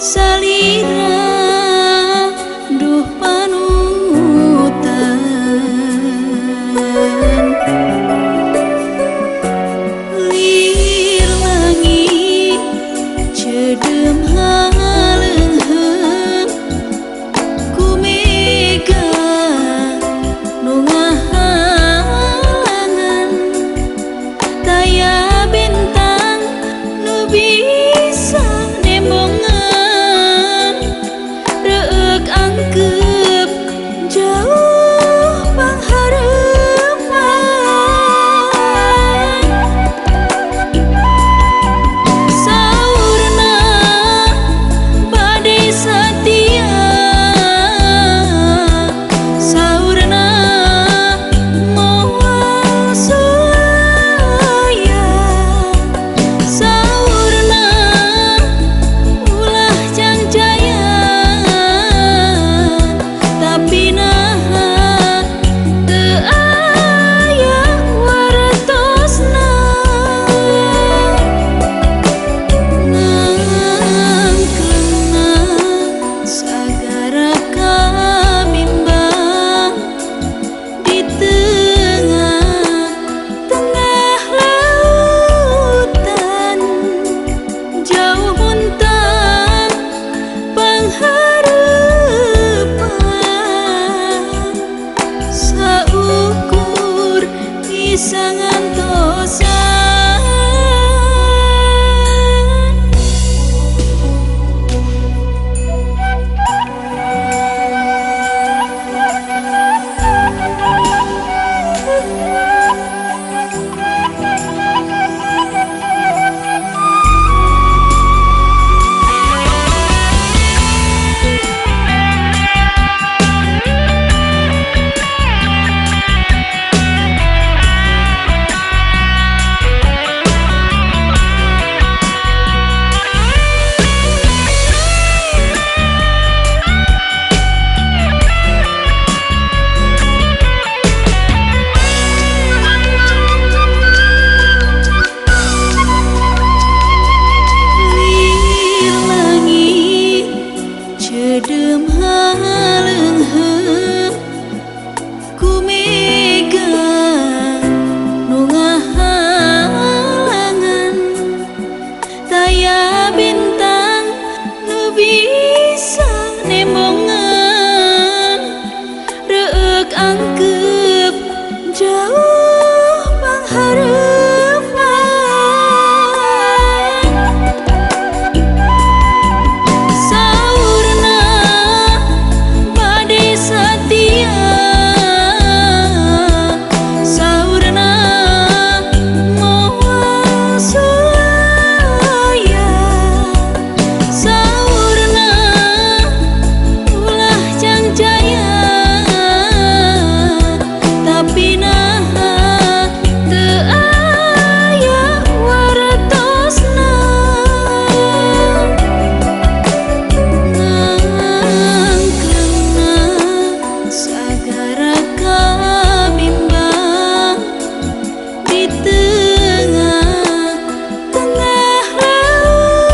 Salira duh panutan lir langit cedem haleungheum ku mega nu ngahalangan taya bintang nu bisa nembongan angkep jauh pangharepan saurna bade satia saurna moal sulaya saurna ulah cangjaya tapi naha teu aya wartosna ngangkeuna sagara kabimbang di tengah-tengah lautan jauh buntang pangharepan saukur bisa ngantosan. Lir langit cedem haleungheum ku mega nu ngahalangan taya bintang nu bisa nembongan reueuk angkep jauh pangharepan saurna bade satia saurna moal sulaya saurna ulah cangjaya tapi naha teu aya wartosna ngangkeuna sagara kabimbang di tengah-tengah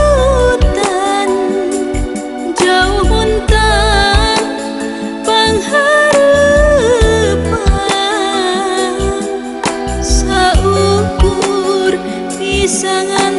lautan jauh buntang pangharepan saukur bisa.